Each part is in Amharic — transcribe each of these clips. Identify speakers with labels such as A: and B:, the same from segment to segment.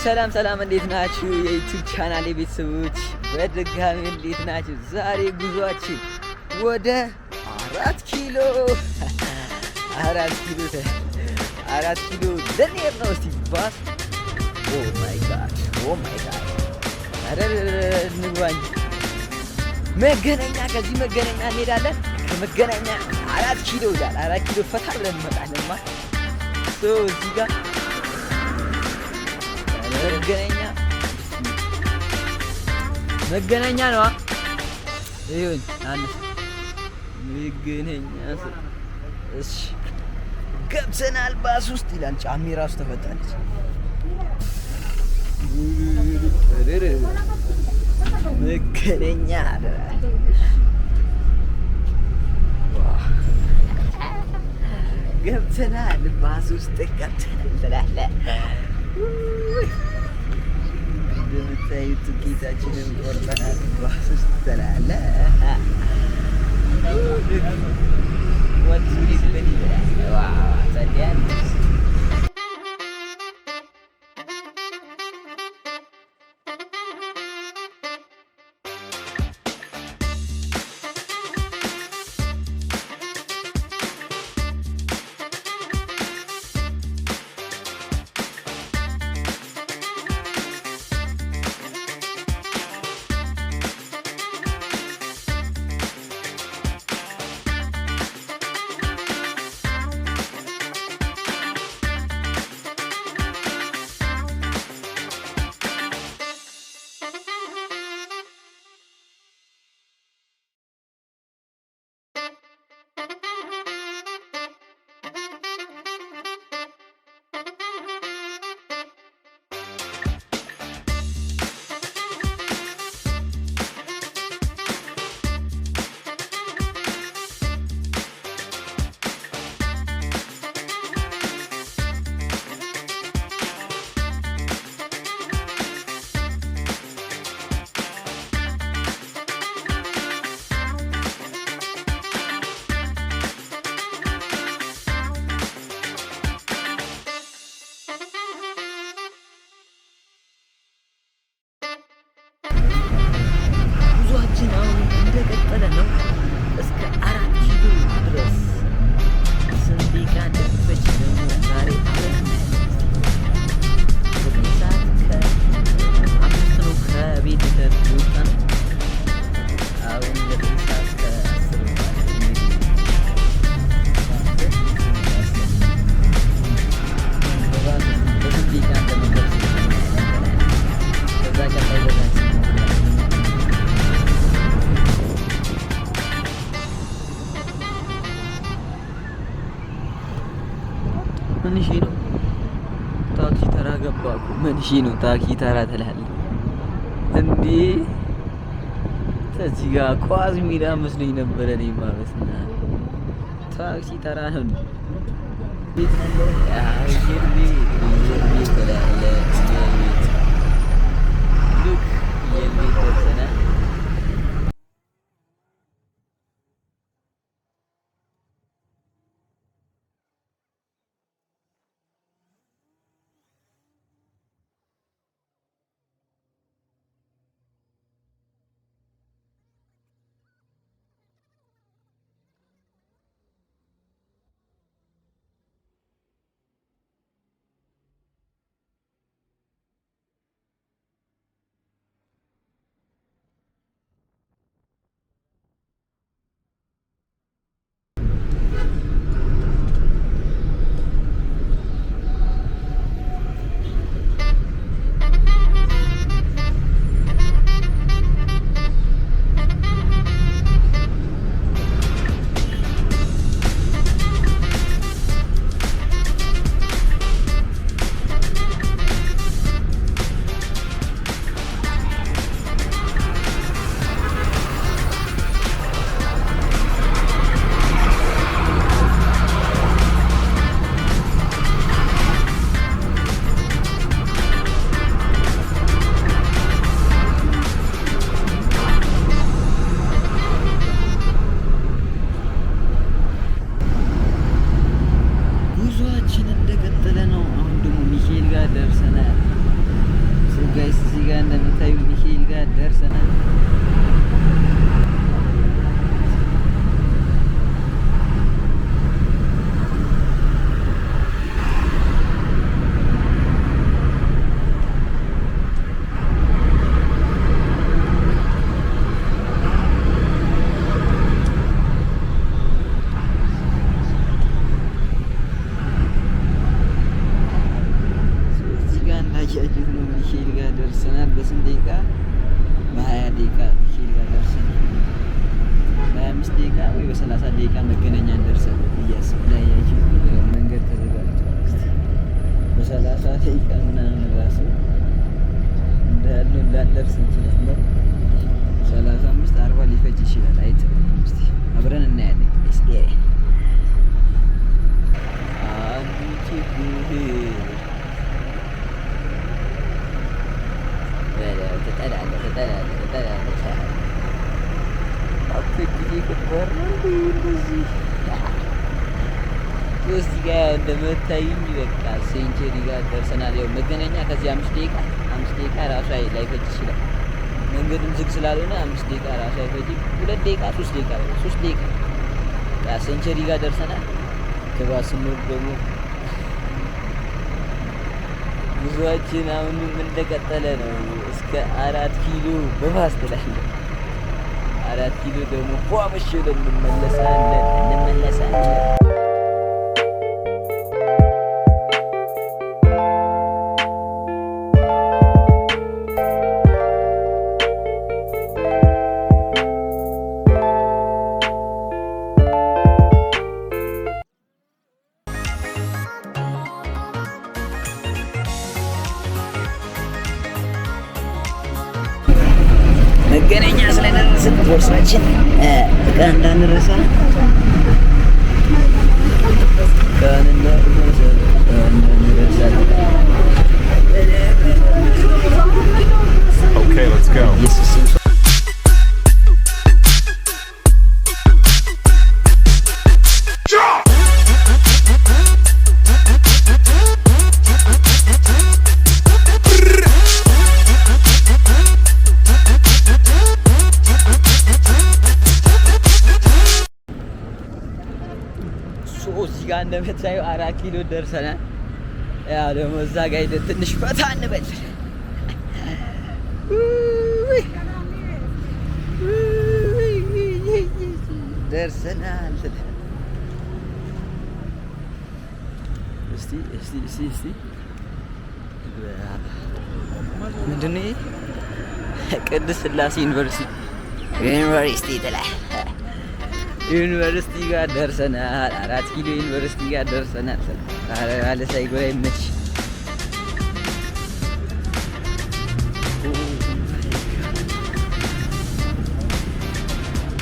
A: ሰላም ሰላም፣ እንዴት ናችሁ? የ YouTube channel ቤተሰቦች በድጋሚ እንዴት ናችሁ? ዛሬ ጉዟችን ወደ 4 ኪሎ፣ 4 ኪሎ፣ 4 ኪሎ ልንሄድ ነው። እስቲ bus፣ oh my God, oh my God፣ ኧረ እንግባ እንጂ። መገናኛ፣ ከዚህ መገናኛ እንሄዳለን። ከመገናኛ 4 ኪሎ ይላል። 4 ኪሎ ፈታ ብለን እንመጣለንማ። So እዚህ ጋር መገናኛ፣ መገናኛ ነው። ይሁን አንድ መገናኛ። እሺ ገብተናል። ባስ ውስጥ ይላል። ጫሜ ራሱ ተፈታለች። መገናኛ ገብተናል። ባስ ውስጥ ገብተናል ትላለህ። እንደምታዩት ትኬታችንን ቆርጠናል። ባስ ውስጥ ትላለህ። ወንዙ ምን ይላል? Wow ጸልያል። ጉዟችን አሁን እንደቀጠለ ነው። እስከ 4 ኪሎ ድረስ ስንት ደቂቃ እንደሚፈጅ ደግሞ ዛሬ አብረን እናያለን። 9 ሰዓት ከ5 ነው ከቤት የወጣነው። አሁን 9 ሰዓት ከ10 እንግዲህ በባስ በስንት ደቂቃ እንደምንደርስ እናያለን። ከዛ ቀጣይ በታክሲ። ምን ሺ ነው ታክሲ ተራ ገባ እኮ። ምን ሺ ነው ታክሲ ተራ ትላለህ እንዴ? እዚህ ጋር ኳስ ሜዳ መስሎኝ ነበረ። እኔማ በስመ አብ ታክሲ ተራ ነው። አየር ቤት፣ አየር ቤት ትላለህ። አየር ቤት፣ look፣ አየር ቤት ደርሰናል። ጋር እንደምታዩ ሚካኤል ጋር ደርሰናል። እዚህ ጋር እንዳያችሁት ነው፣ ሚካኤል ጋር ደርሰናል። በስንት ደቂቃ? በ20 ደቂቃ ሚካኤል ጋር ደርሰናል። በ25 ደቂቃ ወይ በ30 ደቂቃ መገናኛ እንደርሳለን ብዬ አስብ። እንዳያችሁት ነው መንገድ ተዘጋግቷል። እስኪ በ30 ደቂቃ ምናምን ራሱ እንዳያልነው ላንደርስ እንችላለን። 35 40 ሊፈጅ ይችላል። አይታወቅም። እስኪ አብረን እናያለን። እስኪ አንዱ ችግር በለው፣ ትጠላለህ፣ ትጠላለህ፣ ትጠላለህ። አንተ ጊዜ ከባድ ነው እንዴ እንደዚህ? እዚህ ጋር እንደምታዩኝ በቃ ሴንቸሪ ጋር ደርሰናል። ያው መገናኛ ከዚህ 5 ደቂቃ፣ 5 ደቂቃ ራሱ ላይፈጅ ይችላል። መንገዱም ዝግ ስላልሆነ 5 ደቂቃ ራሱ አይፈጅም። 2 ደቂቃ፣ 3 ደቂቃ፣ በቃ 3 ደቂቃ በቃ ሴንቸሪ ጋር ደርሰናል። ከባስ ስንወርድ ደግሞ ጉዟችን አሁንም እንደቀጠለ ነው። እስከ 4 ኪሎ በባስ ትላለህ። 4 ኪሎ ደግሞ ፏ ብለን እንመለሳለን፣ እንመለሳለን። መገናኛ ስለደረስን ቦርሳችን እቃ እንዳንረሳ፣ እቃ እንዳንረሳ፣ እቃ እንዳንረሳ።
B: Okay, let's go.
A: ኢየሱስ ስም። So እዚህ ጋር እንደምታዩ 4 ኪሎ ደርሰናል። ያው ደግሞ እዛ ጋር ሄደን ትንሽ ፈታ እንበል። ውይ! ውይ! ደርሰናል። እስቲ እስቲ እስቲ እስቲ ምንድን ነው ይሄ? ቅድስት ስላሴ ዩኒቨርሲቲ ትላለህ። ዩኒቨርሲቲ ጋር ደርሰናል። 4 ኪሎ ዩኒቨርሲቲ ጋር ደርሰናል። ኧረ ባለ ሳይጎላ ይመች።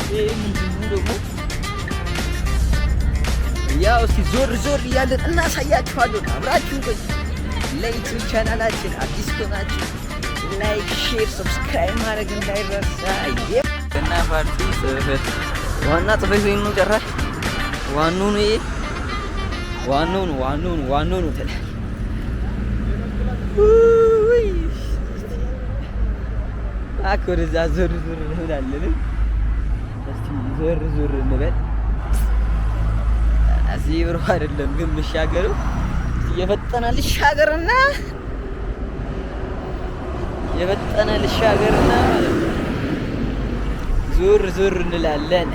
A: ይሄ ምንድን ነው ደግሞ? ያው እስቲ ዞር ዞር እያለን እናሳያችኋለን። አብራችሁን ቆዩ። ለ YouTube ቻናላችን አዲስ ከሆናችሁ like፣ share፣ subscribe ማድረግ እንዳይረሳ። እና ፓርቲ ጽህፈት ዋና ጽህፈት ቤት ነው። ጭራሽ ዋናው ነው፣ ይሄ ዋናው ነው፣ ዋናው ነው፣ ዋናው ነው ትላለህ። ውይ! እባክህ ወደዛ ዞር ዞር እንላለን። እስቲ ዞር ዞር እንበል። እዚህ ብሮ አይደለም ግን የምሻገረው፣ የፈጠነ ልሻገርና፣ የፈጠነ ልሻገርና ማለት ነው። ዞር ዞር እንላለን።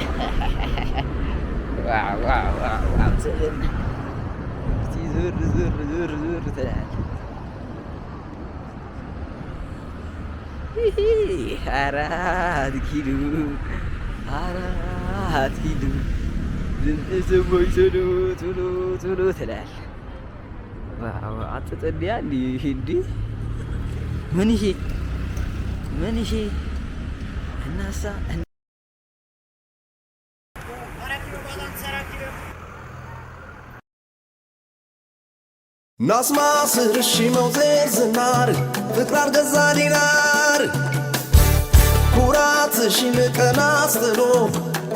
A: Wow, wow, wow, wow ትልና እስቲ ዞር ዞር ዞር ዞር ትላለህ። 4 ኪሎ፣ 4 ኪሎ ድምፅ ሰማኝ ቶሎ ቶሎ ቶሎ ትላለህ። Wow፣ አትጠልያ እንዲ እንዲ ምን ይሄ፣ ምን ይሄ እናሳ።
C: ናስማስር እሺ መውዜር ዝናር ፍቅር አልገዛ ዲናር ኩራትሽን ቀና አስጥሎ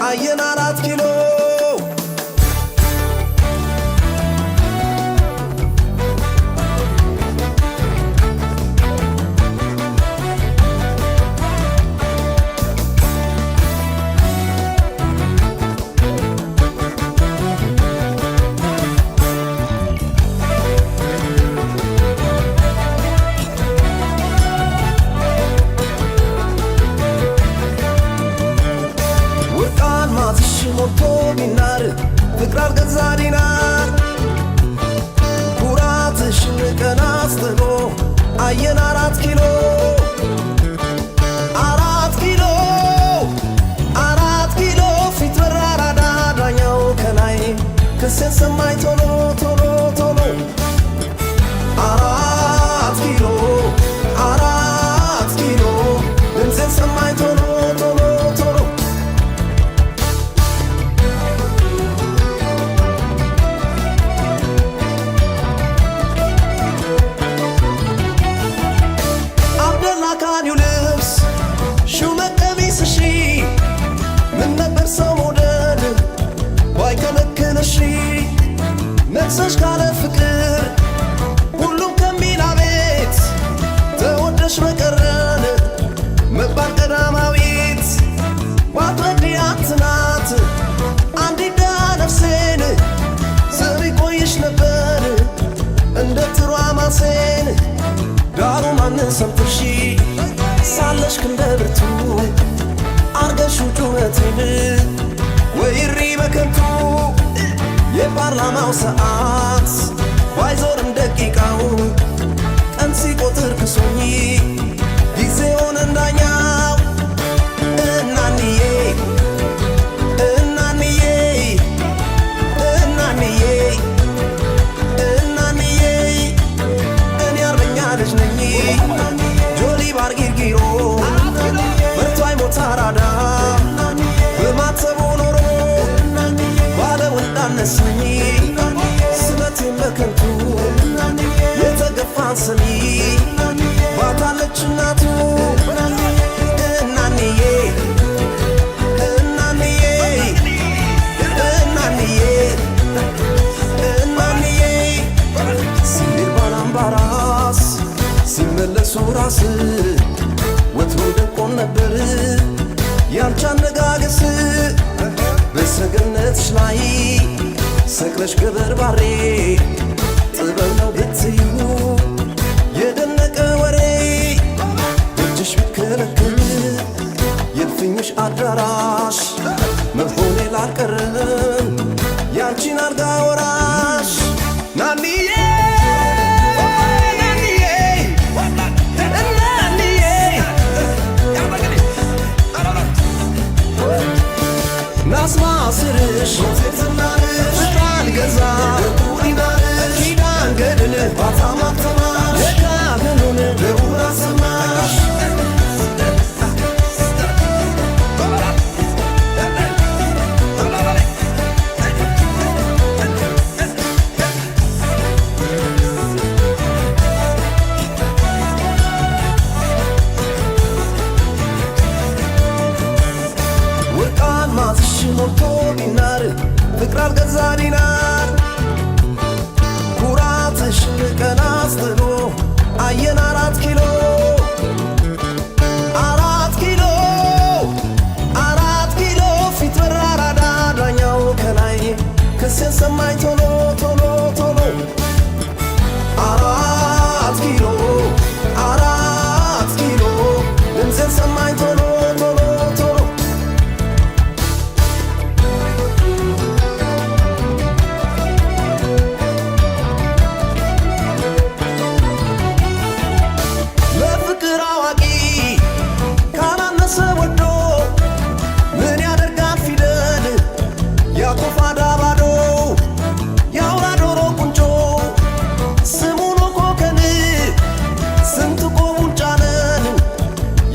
C: አየን 4 ኪሎ። አየን አራት ኪሎ፣ አራት ኪሎ፣ አራት ኪሎ ፊት በር አራዳ ዳኛው ከላይ ክሴን ሰማኝ ቶሎ ቶሎ ቶሎ። አራት ኪሎ፣ አራት ኪሎ ድምፄን ሰማኝ ቶሎ ቶሎ ቶሎ። አብደላ ካኒው ልብስ ሹመት ቀሚስሺ ምን ነበር ሰው መውደድ ባይከለክልሺ፣ ነግሰሽ ካለ ፍቅር ሁሉም ከሚል አቤት ተወደሽ በቀረን መባል ቀዳማዊት። ባትወዲያት ናት አንዲት ነፍሴን ስም ይቆይሽ ነበር እንደ ጥሩ አማሴን። ዳሩ ማንን ሰምተሽ ሳለሽ ክንደ ብርቱ አርገሽው ጩኸቴን ወይሪ በከንቱ። የፓርላማው ሰዓት ባይዞርም ደቂቃው ቀን ሲቆጥር ክሶኝ ጊዜውን እንዳኛው። እናንዬ፣ እናንዬ፣ እናንዬ፣ እናንዬ እኔ አርበኛ ልጅ ነኝ ጆሊ ባር ጊርጊሮ በርቶ አይሞት አራዳ በማተቡ ኖሮ ባለወልድ አነሰኝ ስለቴን በከንቱ የተገፋን ሰሚ ባታለች እናቱ። እናንዬ፣ እናንዬ፣ እናንዬ፣ እናንዬ ሲሄድ ባላምባራስ ሲመለሱ ራስ ወትሮ ደንቆን ነበር ያንቺ አነጋገስ። በሰገነትሽ ላይ ሰቅለሽ ገበር ባሬ ጥበብ ነው ብትዩ የደነቀ ወሬ። ደጅሽ ቢከለክል የእልፍኝሽ አዳራሽ መሆኔ ላልቀረም ያንቺን አልጋ ወራሽ። ናንዬ፣ ናንዬ፣ እናንዬ ናስማ ስርሽ ፍቅራን ገዛ ኪዳን ገድል ባታማተማሽ የካህኑን ደቡብ አሰማሽ። ወርቅ አልማዝሽ ሞልቶ ዲናር ፍቅር አልገዛ ዲናር ኩራትሽን ቀና አስጥሎ አየን አራት ኪሎ፣ አራት ኪሎ፣ አራት ኪሎ ፊት በር አራዳ ዳኛው ከላይ ክሴን ሰማኝ ቶሎ ቶሎ ቶሎ። አራት ኪሎ፣ አራት ኪሎ ድምፄን ሰማኝ ቶሎ ቶሎ ቶሎ። ለፍቅር አዋቂ ካላነሰ ወዶ ምን ያደርጋል ፊደል ያኮፋዳ ባዶ። የአውራ ዶሮ ቁንጮ ስሙን ኮከን ስንት ቆቡን ጫነን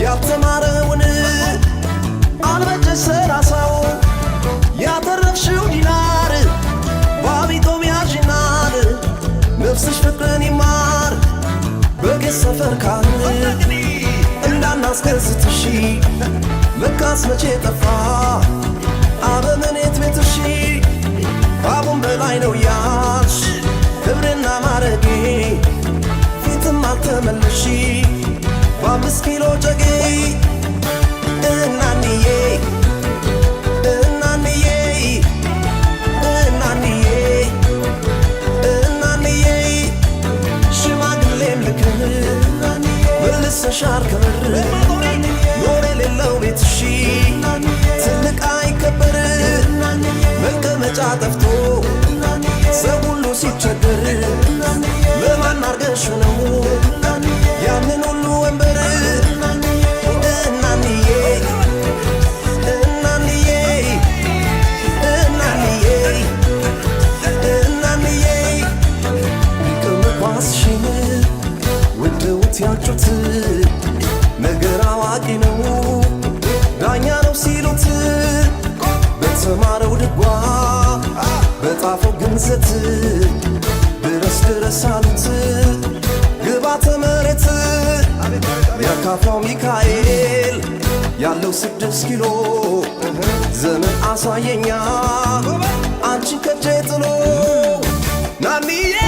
C: ያልተማረውን አልበጀሽ ሰላሳው ያተረፍሽው ዲናር ባቢጦም ያዥናል ነፍስሽ ፍቅርን ይማር። በጌት ሰፈር ካህን እንዳናስገዝትሽ ለካስ መቼ ጠፋ አበመኔት ቤትሽ። ካቡን በላይ ነው ያልሽ ክብርና ማረጌ ፊትም አልተመለሽ በ5 ኪሎ ጨጌ። እናንዬ፣ እናንዬ፣ እናንዬ፣ እናንዬ ሽማግሌም ልክህ መልሰሻል ክብር ኖር የሌለው ቤትሺ ትልቅ አይከበር መቀመጫ ጠፍቶ ሰው ሁሉ ሲቸገር ለማን አርገሽ ነው ያንን ለጣፈው ግንዘት ድረስ ድረስ አሉት ግባተ መሬት። የካፋው ሚካኤል ያለው 6 ኪሎ ዘመን አሳየኛ አንቺን ከጄ ጥሎ ናኒዬ።